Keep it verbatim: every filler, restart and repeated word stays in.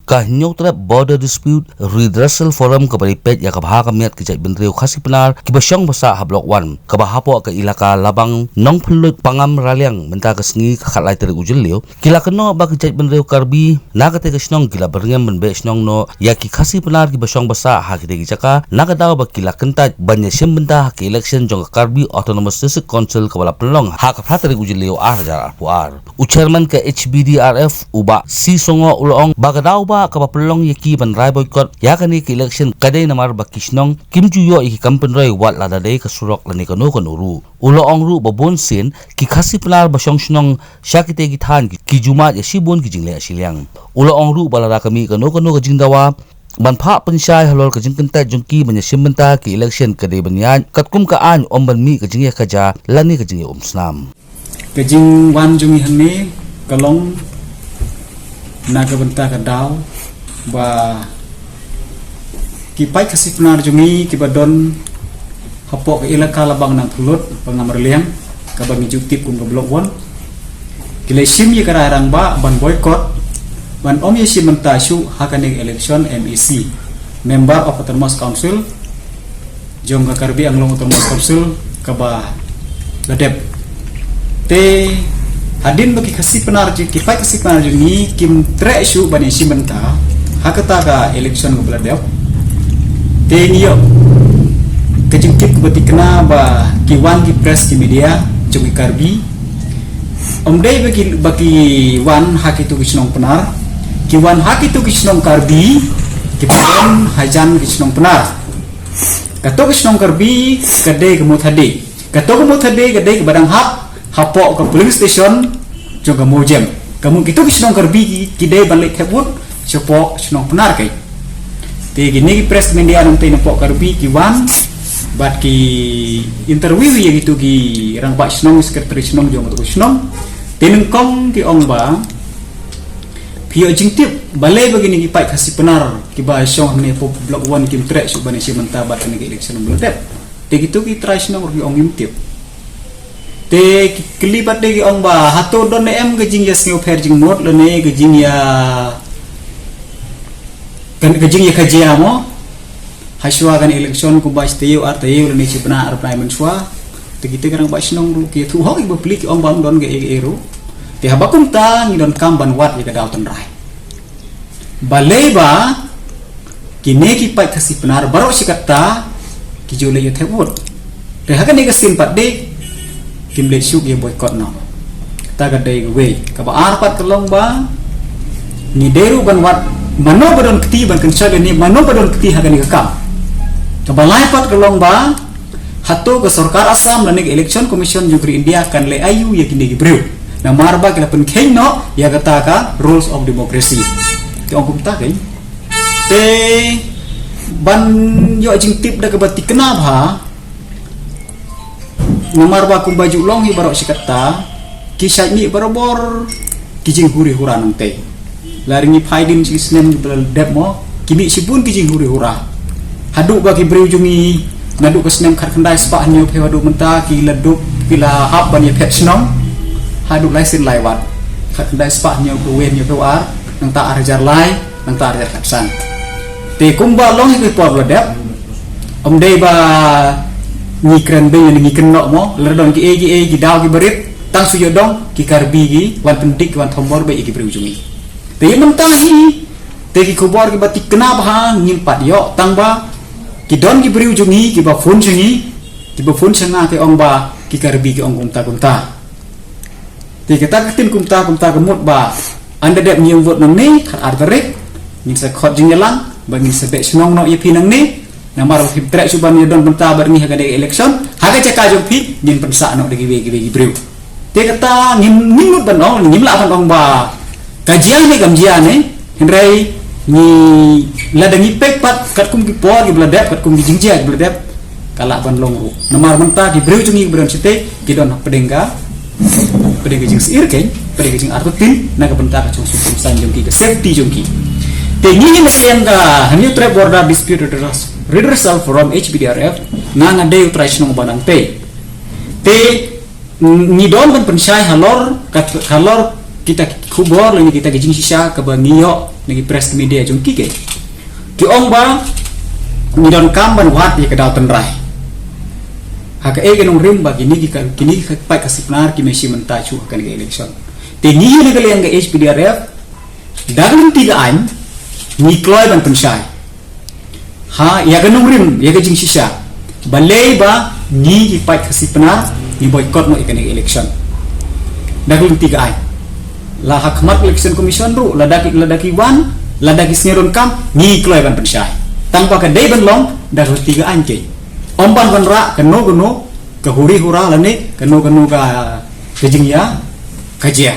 Ka Hynñiewtrep Border Dispute Redressal Forum kaba dei peit ïa ka bha ka miat ki jaitbynriew Khasi Pnar kiba shong ba sah ha Block One, kaba hapoh ka ilaka Labang Nongphyllut Pangam Raliang mynta ka sngi ka khatlai tarik u Jylliew, ki la kynnoh ba ki jaitbynriew Karbi na katei ka shnong ki la byrngem ban beh shnong noh ïa ki Khasi Pnar kiba shong ba sah ha kitei ki jaka, na ka daw ba ki la kyntait ban ïashim bynta ha ka election jong ka Karbi Autonomous District Council kaba la pynlong ha ka phra tarik u Jylliew ar hajar arphew ar. U chairman ka H B D R F, u Bah C Songo, u la ong ba ka daw ba kaba pynlong ïa ki ban rai boycott ïa kane ka election ka dei namar ba ki shnong kim ju ïoh ïa ki kam pynroi wat lada dei ka surok lane kano kano ruh. U la ong ruh ba bun sien ki Khasi Pnar ba shong shnong sha kitei ki thaiñ ki, ki ju mad ïa shibun ki jingleh shiliang. U la ong ruh ba lada ka mih kano kano ka jingdawa ban phah pynshai halor ka jingkyntait jong ki ban ïashim bynta ki election ka dei ban ïaid katkum ka aiñ, ym ban mih ka jingïakajia lane ka jingïaumsnam. Ka jingwan jong ngi hangne ka long na ka bynta ka daw ba ki paid Khasi Pnar jong ngi kiba don hapoh ka ilaka Labang Nongphyllut Pangam Raliang, kaba ngi ju tip kum ka Block One, ki la shim ïa ka rai rangbah ban boycott, ban ym ïashim bynta shuh ha kane ka election M A C, Member of Autonomous Council, jong ka Karbi Anglong Autonomous Council kaba la dep. Te hadien ba ki Khasi Pnar jong, ki paid Khasi Pnar jong ngi kim treh shuh ban ïashim bynta ha kata ka election kaba la dep, te ngi ïoh ka jingtip kaba thikna ba ki wan ki press, ki media jong ki Karbi. Ym dei ba ki, ba ki wan ha kito ki shnong Pnar, ki wan ha kito ki shnong Karbi kiba don hajan ki shnong Pnar. Kato ka shnong Karbi ka dei ka Mutthade. Kato ka Mutthade ka dei kaba dang hap hapoh ka polling station jong ka Mawjem. Ka mut kito ki shnong Karbi ki, ki dei ban leit thep vote shapoh shnong Pnar kai. Te kine ki press, media nangtei napoh Karbi ki wan bad ki interview ïa kito ki rangbah shnong, secretary shnong jong kato ka shnong. Te nyngkong ki ong ba phi ïoh jingtip balei ba kine ki paid Khasi Pnar kiba shong hangne hapoh Block One kim treh shuh ban ïashim bynta bad kane ka election ba la dep. Te kito ki trai shnong ruh ki ong ngim tip. Te ki kylli pat de ki ong ba hato don ne em ka jingïasngewpher jingmut lane ka jingïa, ka, ka jingïakajia mo. Hashwa kane election kumba shi taïew ar taïew lane shi bnai ar bnai mynshuwa, te kita ki rangbah shnong ruh ki ïathuh hok ïa ki bapli, ki ong ba ym don kaei kaei ruh. Te haba kumta ngi donkam ban wad ïa ka daw tynrai. Balei ba kine ki paid Khasi Pnar baroh shi katta ki ju leit ïa thep vote. Te ha kane ka sien pat de kim leit shuh ïa boycott noh. Kata ka dei kawei. Kaba ar pat ka long ba ngi dei ruh ban wad mano ba don kti ban kynshoh ïa ne mano ba don kti ha kane ka kam. Kaba lai pat ka long ba hato ka sorkar Assam lane ka Election Commission jong ka ri India kan leh aïu ïa kine ki briew. Namar ba ki la pynkheiñ noh ïa kata ka rules of democracy. Ki ong kumta kein. Te ban ïoh jingtip da kaba thikna bha. Namar ba kumba ju long hi baroh shi katta ki shait mih barabor ki jinghuri hura nangtei. Lada ngi phai dien shi ki snem kiba la dep mo, ki mih shibun ki jinghuri hura. Haduh ba ki briew jong ngi naduh ka snem khatkhyndai spah hynñiewphew haduh mynta ki la dup, ki la hap ban ïa phet shnong. Haduh lai sien lai wat, khatkhyndai spah hynñiewphew wei, hynñiewphew ar, nangta ar hajar lai, nangta ar hajar khatsan. Te kumba long hi ki por ba la dep, ym dei ba ngi kren beiñ ne ngi kynnoh mo, lada don kiei kiei ki daw kiba rit, tang shu ïoh dong ki Karbi ki wan pyndik, ki wan thombor beit ïa ki briew jong ngi. Te ïa mynta hi te ki khubor kiba thikna bha ngim pat ïoh, tang ba ki don ki briew jong ngi kiba phone sha ngi, kiba phone sha nga ki ong ba ki Karbi ki ong kumta kumta. Te kata ka ktien kumta kumta ka mut ba ynda dep ngi ïeng vote nangne, khat ar tarik, ngin sa khot jingïalang ba ngin sa beh shnong noh ïa phi nangne. Namar ba phim treh shuh ban ïa don bynta bad ngi ha kane ka election, ha ka jaka jong phi ngin pynsah noh da kiwei kiwei ki briew. Te kata ngim, ngim mut ban ong, ngim lah ban ong ba ka jia ne kam jia ne, hynrei ngi, lada ngi peit pat katkum ki por kiba la dep, katkum ki jingjia kiba la dep, ka lah ban long ruh. Namar mynta ki briew jong ngi kiba don shatei ki don hapdeng ka, hapdeng ka jingsyier kein, hapdeng ka jingartatien na ka bynta ka jingsuk jingsaiñ jong ki, ka safety jong ki. Te ngi, ngi na ka liang ka Hynñiewtrep Border Dispute Redress-, Redressal Forum, H B D R F, nga, nga dei u trai shnong ba nangtei. Te ngi don ban pynshai halor ka, halor Kita ki khubor lane kita ki jingshisha kaba ngi ïoh na ki press media jong ki, ki ong ba ngi donkam ban wad ïa ka daw tynrai ha kaei ka nongrim ba kine ki ka, kine ki paid Khasi Pnar ki mih sha mynta shuh ha kane ka election. Te ngi na ka liang ka H P D R F da ka lynti ka aiñ ngi kloi ban pynshai ha ïa ka nongrim, ïa ka jingshisha, balei ba ngi ki paid Khasi Pnar ngi boycott noh ïa kane ka election. Da ka lynti ka aiñ, la ha khmat Election Commission ruh, lada ki, lada ki wan, lada ki sngew donkam, ngi kloi ban pynshai. Tang ba ka dei ban long da ka lynti ka aiñ, keiñ. Ym ban wanrah kano kano ka huri hura lane kano kano ka, ka jingïa ka jia.